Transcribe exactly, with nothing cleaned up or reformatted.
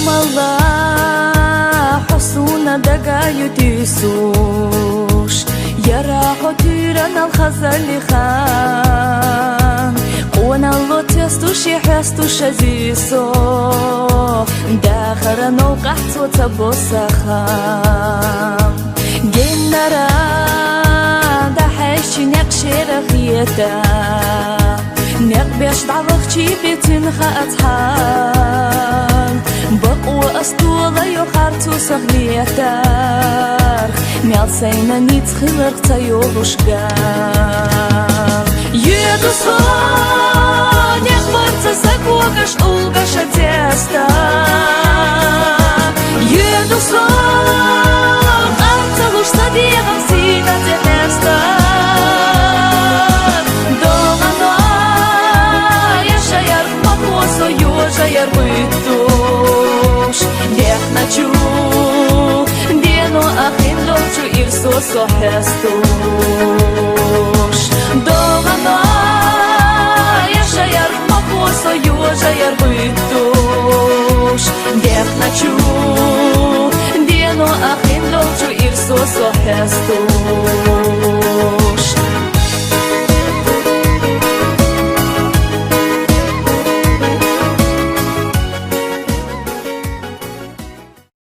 Валла, хьо суна дага ю тийсуш, яра хьо туьйранал хазалли хан. Къоналло тестуш и хьестуш азисо, дахара новкъахь цо ца босса хан. Геннара дахьаьшчи некъ шера хета, некъ беш дӀавахчи бицин хаацхьан. Бакъо ас тола йохар цу сахлетар, мел сайна ниц хиларх ца йолуш ган. Юьду со, некъ барца са когаш улгаша теста. Юьду со, къарцалуш са дегӀам сийна тӀе хьеста. Догъана яшаяр ма кхо со йожаяр буьттуш, дехначу, дено ахин долчу ирсо со хьестуш. Догъана яшаяр ма кхо со йожаяр буьттуш, дехначу, дено ахин долчу ирсо со хьестуш.